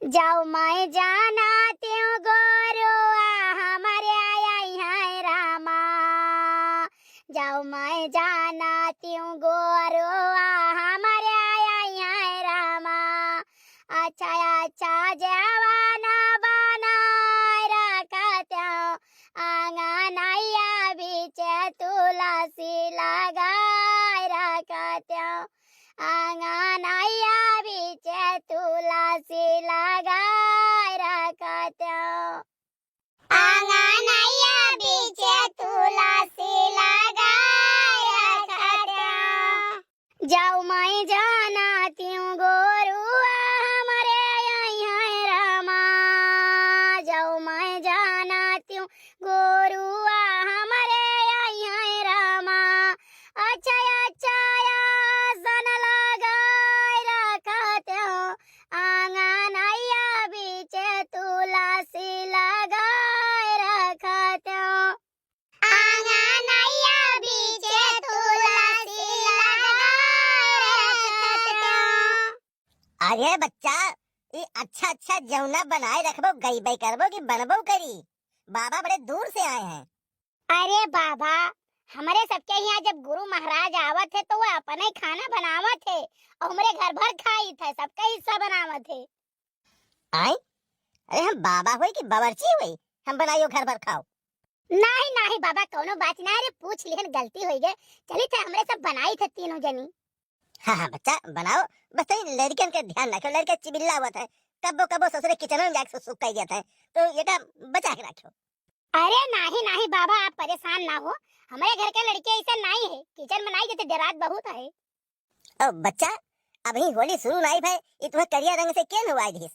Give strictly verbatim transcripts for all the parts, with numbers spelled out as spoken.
जौ मैं जानतिउँ गोरुआ हमरे अइहैं रामा, जौ मैं जानतिउँ गोरुआ हमरे अइहैं रामा। अच्छा अच्छा जेवन बनाए रखतिउँ, आंगनइया बीचे तुलसी लगाए रखतिउँ। आंगनइया बीचे तुलसी लगाए रखतिउँ। आंगनइया बीचे तुलसी लगाए रखतिउँ। जौ मैं जानतिउँ गोरुआ हमरे अइहैं रामा, जौ मैं जानतिउँ गोरुआ हमरे अइहैं रामा। अच्छा अच्छा आसन लगाए रखतिउँ, आंगनइया बीचे तुलसी लगाए रखतिउँ। आंगनइया बीचे तुलसी लगाए रखतिउँ। अरे बच्चा, ई अच्छा अच्छा जेवना बनाए रखबो, गइबे करबो कि बनबो करी? बाबा बड़े दूर से आए हैं। अरे बाबा, हमरे सबके हियाँ जब गुरु महाराज आवत है तो वो अपने खाना बनावत है और हमरे घर भर खाइत है, सबका हिस्सा बनावत है। आय? अरे हम बाबा होई कि बावर्ची होई, हम बनाइयो घर भर खाओ? नाहीं नाहीं बाबा, कौनो बात ना रे, पूछ लिहन, गलती होई गए। चलित है, हमरे सब बनाइत है तीनों जनी। हाँ हाँ बच्चा, बनाओ, बस तनी लड़कन के ध्यान रखो, लड़के चिबिल्ला हुआ था, कब्बो कब्बो ससुरे किचन में जाके सुसुक कर गया था, तो ये काम बचा के रखो। अरे नाहीं नाहीं बाबा, आप परेशान ना हो, हमरे घर के लड़के ऐसे नाहीं है, किचन में नाहीं जाते, डरात बहुत है। ओ बच्चा, अभी होली शुरू नाहीं भय, ई तुम्हें करिया रंग से केन हुआ दिस?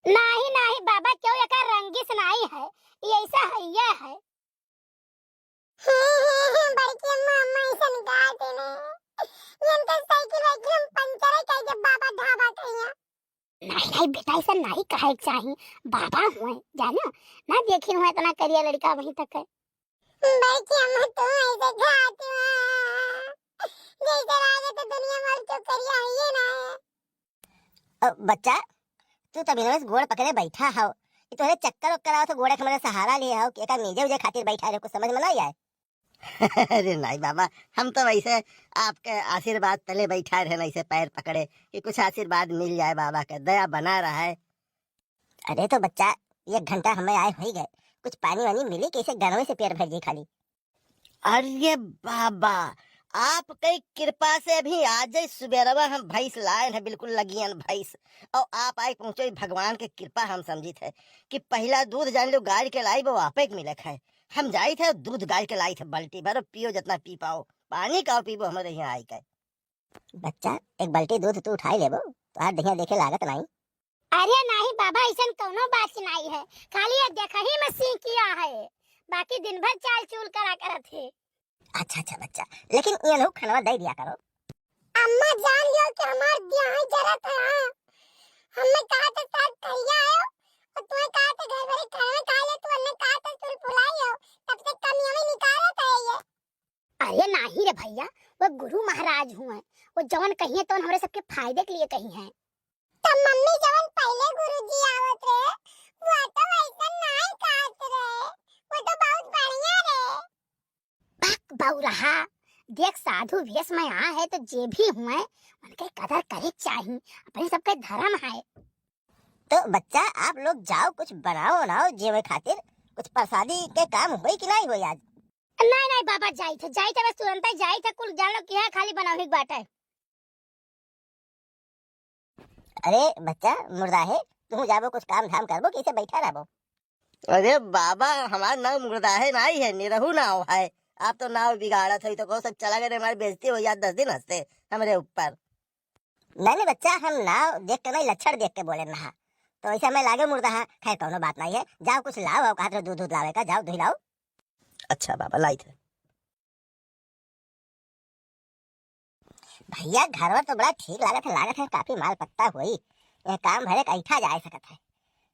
नाहीं नाहीं बाबा, क्यों एकर रंगिस नाहीं है, ई ऐसा हइये है। हे, हे, हे, बड़की अम्मा, अम्मा ऐसन कहा देने। ये हम तो साइकिल वाइकिल हम पंचर कर दे बाबा ढाबा के यहाँ। नाहीं, नाहीं बेटा, ऐसा नाहीं कहे के चाही। बाबा हुए, जानो, ना देखी हुए इतना करिया लड़का अबहीं तक है। बड़की अम्मा, तू ऐसे खाती हो। जैसे लागे तो दुनिया में और क्यों करिया है ये ना है। अ, बच्चा, तू तब इनमें से गोड़ पकड़े बैठा हव। ई तोहरे चक्कर ओक्कर आवत हो, गोड़े के मने सहारा लिए हव, कि एका मीजे उजे खातिर बैठा रहे, कुछ समझ में नाहीं आए। अरे नाहीं बाबा, हम तो वैसे आपके आशीर्वाद तले बैठा रहे, ऐसे पैर पकड़े, कि कुछ आशीर्वाद मिल जाए बाबा के, दया बना रहे। अरे तो बच्चा, एक घंटा हमें आए होई गए, कुछ पानी वानी मिली, कैसे गरवे से पेट भर जाई खाली। अरे बाबा, आपके कृपा से अभी आज ही सुबेरवा हम भैंस लाए हैं, बिल्कुल लगियन भैंस, और आप आए पहुँचो, भगवान के कृपा हम समझित है कि पहला दूध जान लो गाय के लाई, वो आपे के मिलक है। हम जाइत है दूध गाय के लाइत है, बाल्टी भरो, पियो जितना पी पाओ, पानी का पीबो हमारे यहाँ आई के। बच्चा, एक बाल्टी दूध तू उठाई लेबो, तोहार देहिया देखे लागत नाहीं। अरे नाहीं बाबा, ऐसन कौनो बात नाहीं है, खाली ये देखही में सींकिया है, बाकी दिन भर चाल चूल करा करत है। अच्छा अच्छा बच्चा, लेकिन ये लोग खनवा दे दिया करो। अम्मा जान लियो कि हमार देह जरत है, हाँ। हमने कहा तो साथ करिया आयो, और तुम्हें कहा तो घर भरे खाना खा ले, तू हमने कहा तो सुलफुलाई हो, तब से कमियां में निकालत है ये। अरे नाहीं रे भैया, वो गुरु महाराज हुए, वो जवन कहिए तवन हमरे सबके फायदे के लिए कही हैं। तो मम्मी जवन पहले गुरुजी आवत रहे, वो तो वैसन नाहीं कहत रहे, वो तो बहुत बढ़िया रहे। बक बौरहा, देख साधु वेश में आ है तो जे भी हुए, उनके कदर करे के चाही, अपने सबके धर्म है। तो बच्चा, आप लोग जाओ, कुछ बनाओ बनाओ जेवे खातिर, कुछ प्रसादी के काम होई कि नाहीं होई आज? नाहीं नाहीं बाबा, जाइत है, जाइत है, बस तुरंत ही जाइत है, कुल जान लो कि है खाली बनावे के बाटे। अरे बच्चा मुर्दा है, तू जाबो कुछ काम धाम करबो कि ऐसे बैठा रहबो? अरे बाबा, हमार नाम मुर्दा है नाहीं है, निरहू नाव है। आप तो नाव बिगाड़त हो, तो कहो सब चला गए, हमारी बेइज्जती हो जात दस दिन हंसते हमरे ऊपर। नहीं नहीं बच्चा, हम नाव देख के नहीं, लक्षण देख के बोले रहा, तो ऐसे हमें लागे मुर्दा है। खैर कौनो बात नहीं है, जाओ कुछ लाओ, और कहा दूध दूध लावे का, जाओ दूध लाओ। अच्छा बाबा, लाइत है। भैया घरवा तो बड़ा ठीक लागत है, लागत है काफी माल पत्ता होई, यह काम भरे का ऐठा जाए सकत है,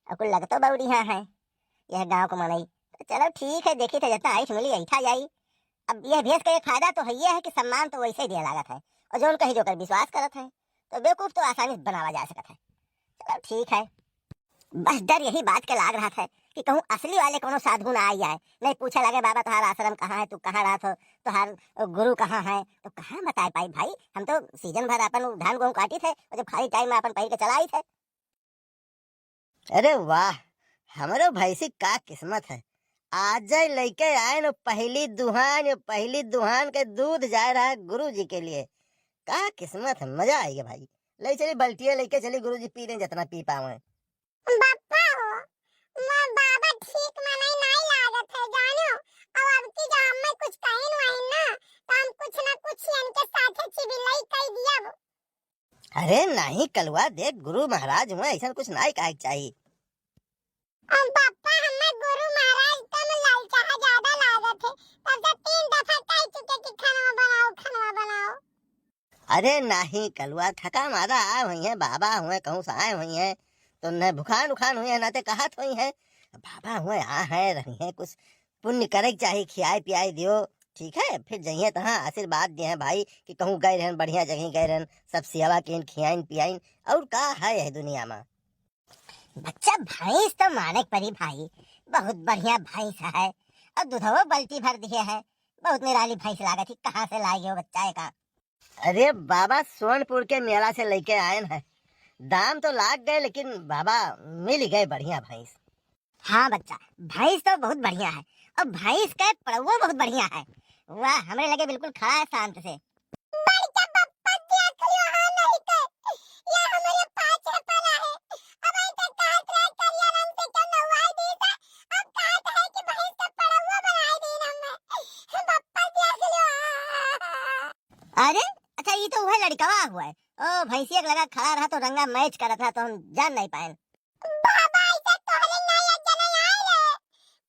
और कुल लगतो बौड़ी यहाँ है यह गाँव को मनई। तो चलो ठीक है, देखी थे जितना ऐठ मिली ऐठा जाई। अब यह भेस का एक फायदा तो है, यह है कि सम्मान तो वैसे ही दिया लागत है, और जौन कही जोकर विश्वास करत है, तो बेवकूफ तो आसानी से बनावा जा सकत है। चलो ठीक है। बस डर यही बात के लाग रहत है कि कहूँ असली वाले कौनो साधु ना आई आए, नहीं पूछे लगे, "बाबा, तोहार आश्रम कहाँ है, तू कहाँ रहत हो, तोहार गुरु कहाँ है?" तो कहाँ बताए पाई भाई, हम तो सीजन भर अपन धान गेहूँ काटी थे और जब खाली टाइम में अपन पहिर के चला आई थे। अरे वाह, हमरो भैंसी का किस्मत है, आज लइके आए न पहली दुहान, पहली दुहान के दूध जाए रहा गुरु जी के लिए। का किस्मत है, मजा आइगे भाई। ले चली बल्टिया लेके चली, गुरु जी पी लें जितना पी पावे। बप्पा हो, मोर बाबा ठीक मनई नाई लागत है जानो। अब अब की जो हमें कुछ कहिन वहिन ना, तो हम कुछ ना कुछ इनके साथे चिबिलई कई दियब। अरे नहीं कलुआ, देख गुरु महाराज हुए, ऐसा कुछ नाई कहे के चाही। अब बप्पा हमें गुरु महाराज तम ललचाहा ज्यादा लागत है, तब से तीन दफा कह चुके कि खाना बनाओ, खाना बनाओ। अरे नाही कलुआ, थका मादा आए हुई हैं, बाबा हुए कहूँ से आए हुई हैं, तो न भुखान उखान हुई है, ना ते कहत हुई हैं। बाबा हुए आ हैं, रही हैं, कुछ पुण्य करे के चाही, खियाए पियाए दियो, ठीक है? फिर जइहे तहाँ आशीर्वाद दिए हैं भाई कि कहूँ गए रहन, बढ़िया जगह गए रहन, सब सेवा किन, खियाइन पियाइन, और का है यह दुनिया में? बच्चा, भैंस तो माने के परी भाई, बहुत बढ़िया भैंस है, और दुधवो बल्टी भर दिए है, बहुत निराली भैंस लागत ही, कहाँ से लाए हो बच्चा एका? अरे बाबा, सोनपुर के मेला से लेके आयन है। दाम तो लाग गए, लेकिन बाबा, मिल गए बढ़िया भैंस। हाँ बच्चा, भैंस तो बहुत बढ़िया है, और भैंस के पड़ौवो बहुत बढ़िया है। वाह, हमरे लगे बिल्कुल खड़ा है शांत से। बड़का बप्पा देख लियो, हाँ नहीं के, या हमरे पाछे पड़ा है। अब आई तो कहत रहे करिया रंग से क्यों नवाई दी था, अब कहत है कि भैंस के पड़ौवो बनाए दी हमें। बप्पा देख लियो, हाँ। अरे, अच्छा, ई तो उहे लड़कवा हुआ है। ओ, भैंसिया के लगा खड़ा रहा तो रंगा मैच करत रहा तो हम जान नहीं पाएन। बाबा, ऐसे तोहरे ना एक जने आए रहे,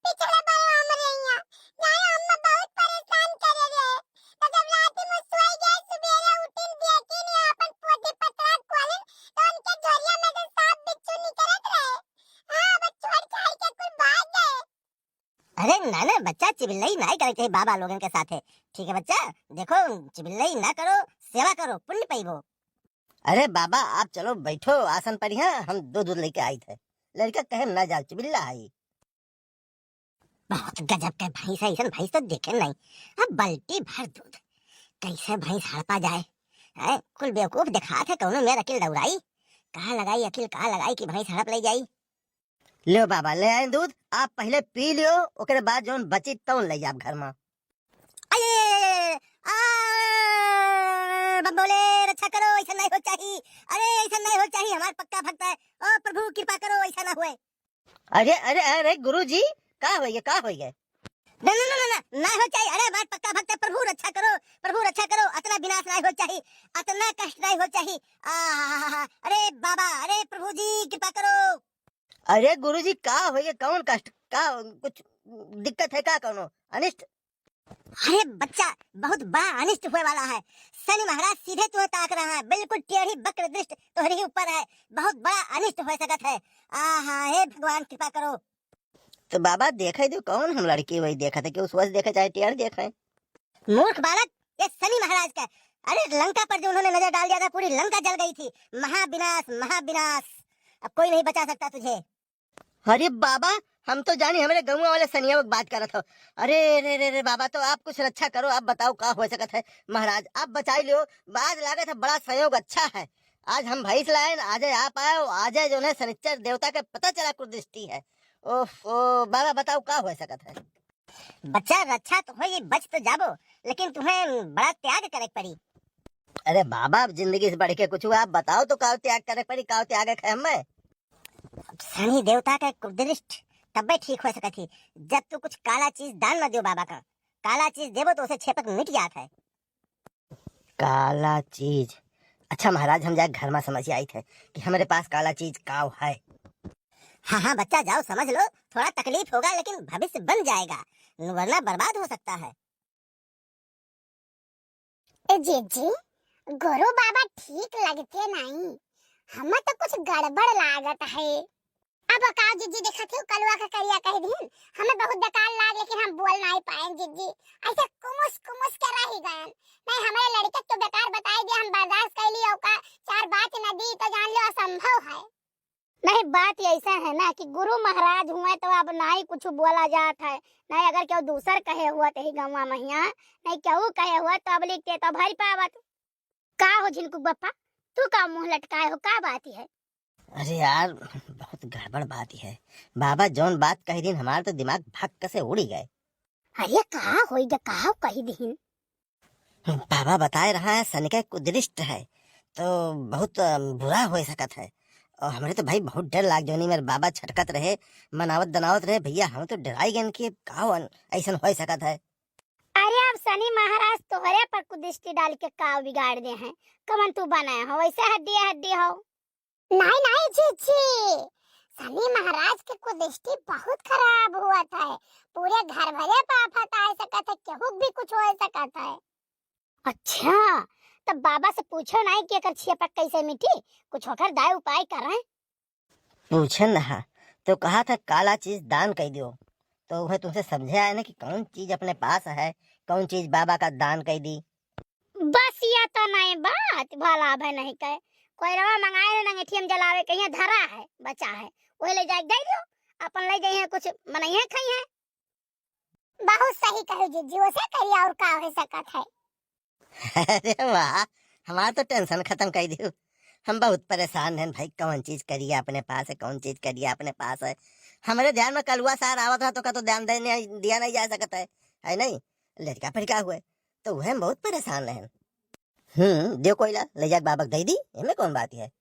पिछले बार हमरे यहाँ। जानो, अम्मा बहुत परेशान करे रहे। तो जब रात में सोई गए, सुबेरे उठिन, देखिन, अपन पोथी पतरा खोलिन, तो उनके झोरिया में से सांप बिच्छू निकलत रहे। हाँ, बस छोड़ छाड़ के कुल भाग गए। अरे ना ना बच्चा, चिबिल्लई ना करे के चाही बाबा लोगन के साथे, ठीक है बच्चा? देखो, चिबिल्लई ना करो, सेवा करो, पुण्य पाइबो। अरे बाबा, आप चलो बैठो आसन पर, यहाँ हम दूध, दूध लेके आई थे। लड़का कहे ना जाओ, चिबिल्ला आई। बहुत गजब के भैंस है, ऐसन भैंस तो देखे नहीं। अब बल्टी भर दूध, कैसे भैंस हड़पा जाए? हैं? कुल बेवकूफ देखात है, कौनो मेर अकिल दौड़ाई। कहाँ लगाई अकिल, कहाँ लगाई कि भैंस हड़प ले जाई? लो बाबा, ले आए दूध, आप पहले पी लियो, ओकरे बाद जौन बची तौन ले जाब घर में। अये, आ, बम भोले, रक्षा करो, ऐसा नहीं हो चाही। अरे, ऐसा नहीं हो चाही, हमार पक्का भक्त है। ओ प्रभु, कृपा करो, ऐसा ना होए। अरे, अरे, अरे, गुरु जी, का होइगे, का होइगे? ना, ना, ना, ना, ना, ना हो चाही। अरे, हमार पक्का भक्त है, प्रभु रक्षा करो, प्रभु रक्षा करो, अतना विनाश नहीं हो चाही, अतना कष्ट नहीं हो चाही। आ, अरे बाबा, अरे प्रभु जी, कृपा करो। अरे गुरु जी, का होइगे, कौन कष्ट, का कुछ दिक्कत है का, कौनो अनिष्ट? अरे बच्चा, बहुत बड़ा अनिष्ट होए वाला है। शनि महाराज सीधे तुहे ताक रहा है, बिल्कुल टेढ़ी वक्र दृष्टि तोहरे ही ऊपर है। बहुत बड़ा अनिष्ट हो सकत है। आहा, हे भगवान, कृपा करो। तो बाबा, देखे दो, कौन हम लड़की वही देखत है, कि उस वस देखे चाहे टेढ़ देखे। मूर्ख बालक, ये शनि महाराज का। अरे लंका पर जो उन्होंने नजर डाल दिया था, पूरी लंका जल गई थी। महाविनाश, महाविनाश, अब कोई नहीं बचा सकता तुझे। अरे बाबा, हम तो जानी हमरे गौवा वाले सनिया के बात करत हो। अरे रे रे रे बाबा, तो आप कुछ रक्षा करो, आप बताओ का हो सकत है। महाराज, आप बचाई लियो। आज लागत है बड़ा संयोग अच्छा है, आज हम भैंस लाए, आज आप आए, आज जो है शनिचर देवता के पता चला कुछ दृष्टि है। ओफो बाबा, बताओ का हो सकत है। बच्चा, रक्षा तो होई, बच तो जाबो, लेकिन तुम्हें बड़ा त्याग करे के पड़ी। अरे बाबा, अब जिंदगी से बढ़ के कुछ हुआ, आप बताओ तो, का त्याग करे के पड़ी, का त्याग है हमें? अब शनि देवता का कुदृष्ट तब्बे ठीक हो सकत ही, जब तू कुछ काला चीज दान न दियो बाबा का। काला चीज देबो तो उसे छेपक मिट जात है। काला चीज? अच्छा महाराज, हम जाए घर में समझ आई थे कि हमारे पास काला चीज काव है। हाँ, हाँ बच्चा, जाओ समझ लो, थोड़ा तकलीफ होगा लेकिन भविष्य बन जाएगा, वरना बर्बाद हो सकता है। ए जीजी, गुरु बाबा ठीक लगते नहीं, हमें तो कुछ गड़बड़ लागत है। अब का जीजी देखत हो, कलुआ का करिया कह दिन, हमें बहुत बेकार लाग, लेकिन हम बोल नहीं पाए जीजी, ऐसे कुमुस कुमुस के रह गए। नहीं, हमारे लड़के तो बेकार बताई दे, हम बर्दाश्त कर लिए, ओका चार बात न दी तो जान लो असंभव है। नहीं, बात ऐसा है ना कि गुरु महाराज हुए तो अब नाहीं कुछ बोला जात है, नाहीं अगर केहू दूसर कहे हुआ तो ही गौवा महिया, नाहीं केहू कहे हुआ तो अब लिखते तो भर पावत। का हो झिनकू बप्पा, तू का मुँह लटकाए हो, का बात है? अरे यार, बहुत गड़बड़ बात है। बाबा जौन बात कह दिन, हमार तो दिमाग भक्क से उड़ी गए। अरे का होई ग, का कही दिहिन? बाबा बताए रहा है, शनि के कुदृष्ट है, तो बहुत, अ, बुरा हो सकत है। और हमरे तो भाई बहुत डर लाग जोनी, मेरे बाबा छटकत रहे, मनावत दनावत रहे, भैया हम तो डराई गए कि का अन-, ऐसन हो सकत है। अरे अब शनि महाराज तोहरे पर कुदृष्टि डाल के का बिगाड़ दे हैं? कमन तू बनाए हो, वैसे हड्डी हड्डी हो। नहीं, नहीं, जीजी, शनि महाराज के कुदृष्टि बहुत खराब हुआ था, पूरे घर भरे पर आफत आ सकत है, केहू भी कुछ हो सकत है। अच्छा, तब बाबा से पूछो नहीं कि एकर छियपक कैसे मिटी, कुछ होकर दाय उपाय करें। पूछन रहा, तो कहा था काला चीज दान कर दियो, तो वह तुमसे समझे आए ना कि कौन चीज अपने पास है, कौन चीज बाबा का दान कर दी। बस ये तो नहीं बात, भला भय नहीं कहे। कोयलवा मंगाए रहे, अंगीठी में जलावे के यहाँ धरा है, बचा है, वही ले जाके दे दियो, अपन ले जाइए, कुछ मनइया खाई है। बहुत सही कहो जीजी, उसे करिए और का हो सकत है। अरे वाह, हमार तो tension खत्म कर दियो। हम बहुत परेशान हैं भाई, कौन चीज करिए अपने पास है, कौन चीज करिए अपने पास है। हमारे ध्यान में कलुआ सार आवत रहा तो का तो ध्यान देने दिया नहीं जा सकता है, है नहीं? लड़का फड़का हुए, तो वह हम बहुत परेशान रहन। हम्म, दियो कोयला, ले जाके बाबा के दे दी, एमे कौन बात है?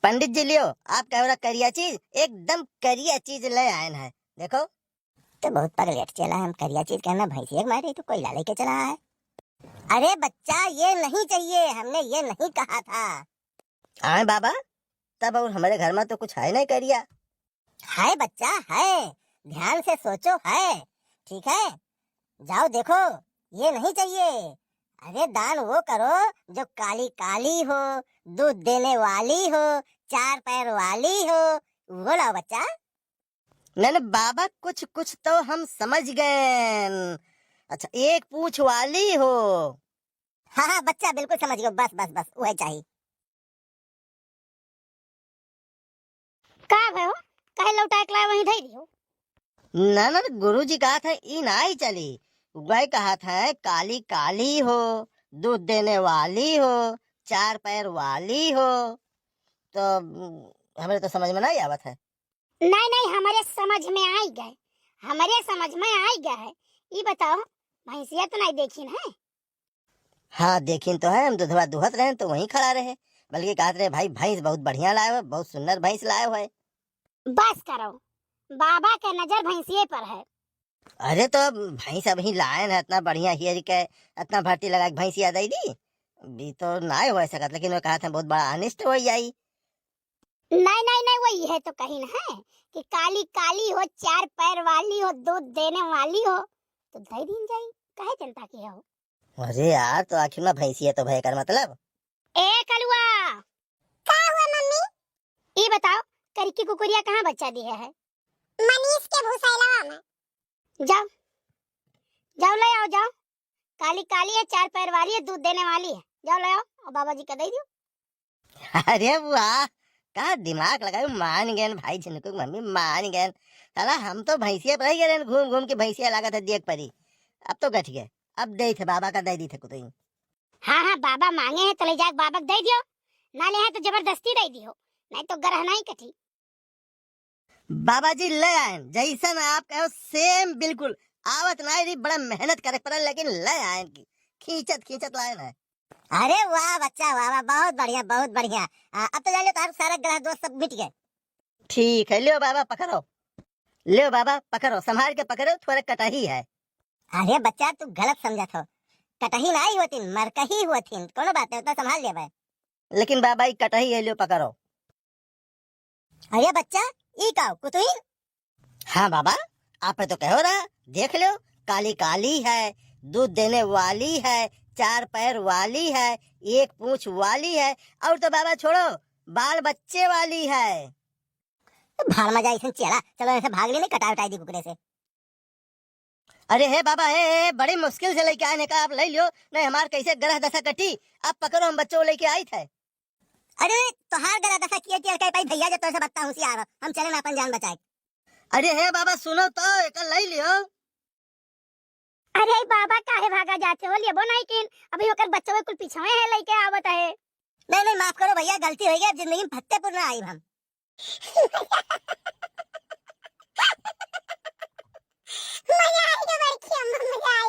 पंडित जी लियो, आप कहे वाला करिया चीज, एकदम करिया चीज ले आयन है, देखो। तो बहुत पगलेट चला, हम करिया चीज कहना भैंसिया के मारे, तो कोयला लेके चला है। अरे बच्चा, ये नहीं चाहिए, हमने ये नहीं कहा था। आए बाबा, तब और हमारे घर में तो कुछ है नहीं करिया। है बच्चा, है, ध्यान से सोचो, है, ठीक है, जाओ देखो, ये नहीं चाहिए। अरे दान वो करो जो काली काली हो, दूध देने वाली हो, चार पैर वाली हो, वो लाओ बच्चा। नहीं, नहीं बाबा, कुछ कुछ तो हम समझ गए। अच्छा, एक पूछ वाली हो। हाँ, हाँ बच्चा, बिल्कुल समझ गयो, बस, बस, बस, वही चाहिए। का भयो? काहे लौटाए के लाए वहीं धई दियो? ना, ना, गुरुजी कहा था, ई नाई चली। वही कहा था, काली काली हो, दूध देने वाली हो, चार पैर वाली हो। तो, उम, हमरे तो समझ में नहीं आवत है। नहीं, नहीं, हमरे समझ में आई गए, हमरे समझ में आई गए है। ई बताओ, भैंसिया तो नहीं देखिन है? हाँ, देखिन तो है, हम दूधवा दुहत रहे तो वहीं खड़ा रहे, बल्कि कहत रहे, "भाई, भैंस बहुत बढ़िया लाए हो, बहुत सुंदर भैंस लाए हो।" बस करो, बाबा के नजर भैंसिए पर है। अरे, तो अब भैंस अबहीं लायन है, इतना बढ़िया हियर के, इतना भर्ती लगा के भैंसिया दे दी, भी तो ना हो सकत, लेकिन वो कहत है, "बहुत बड़ा अनिष्ट हो जाई।" नहीं, नहीं, नहीं, वो ये तो कहिन है कि काली काली हो, चार पैर वाली हो, दूध देने वाली हो, तो दे दीन जाई, काहे चिंता की हो? अरे यार, तो आखिर में भैंसिया तो भय कर मतलब। ए कलुआ! का हुआ मम्मी? ई बताओ, करिकी कुकुरिया कहाँ बच्चा दिए है? मनीष के भूसैलवा में। जाओ, जाओ ले आओ, जाओ। काली काली है, चार पैर वाली है, दूध देने वाली है। जाओ ले आओ और बाबा जी का दे दियो। अरे वाह, का दिमाग लगायो, मान गए भाई झिनकू के मम्मी, मान गए। साला हम तो भैंसिया पर रह गए, घूम घूम के भैंसिया लागत है देख परी। अब तो गठ गए, अब दे थे बाबा का, दे दी थे कुतुई। हाँ, हाँ, बाबा मांगे हैं तो ले जाके बाबा के दे दियो, ना ले हैं तो जबरदस्ती दे दियो, नहीं तो गरह नहीं कटी। बाबा जी ले आयन, जैसन आप कहो same बिल्कुल। आवत नाई रही, बड़ा मेहनत करे पड़ल, लेकिन ले आयन की खींचत खींचत लायन है। अरे वाह बच्चा, वाह, वाह, बहुत बढ़िया, बहुत बढ़िया। आ, अब तो जान लो, तार सारा ग्रह दोष सब मिट गए। ठीक है, लियो बाबा, पकड़ो। लियो बाबा, पकड़ो, संभाल के पकड़ो, थोड़ा कटही है। अरे बच्चा, तू गलत समझत हो। कटही नाई होतिन, मरकही होतिन। कोनो बात नहीं, उतना संभाल लेबे। लेकिन बाबा, ई कटही है, लियो पकड़ो। अरे बच्चा, ई का, कुतुहिन? हाँ बाबा, आप तो कहो रहा, देख लो, काली काली है, दूध देने वाली है, चार पैर वाली है, एक पूंछ वाली है, और तो बाबा छोड़ो, बाल बच्चे वाली है। तो भाड़ में जा, ऐसन चेला, चलो ऐसे भाग लेने, कटाई उटाई दी कुकरे से। अरे हे बाबा, हे, हे, बड़ी मुश्किल से लइके आए हैं का, आप लइ लियो, नहीं हमार कैसे ग्रह दशा कटी। अब पकड़ो, हम बच्चों लइके आइत है। अरे, तोहार ग्रह दशा किए, किए कहे पाई भैया, जब तोसे बत्ता होशियार हो, हम चले ना अपन जान बचाए। अरे हे बाबा, सुनो तो, एका लइ लियो। अरे बाबा, काहे भागा जाते हो, लेबो नहीं किन, अभी ओकर बच्चों कुल पीछे है, लइके आवत है। नहीं, नहीं, माफ करो भैया, गलती होइ गई, अब जिंदगी में फतेहपुर ना आइब हम। मजा आइगा बड़की अम्मा, मजा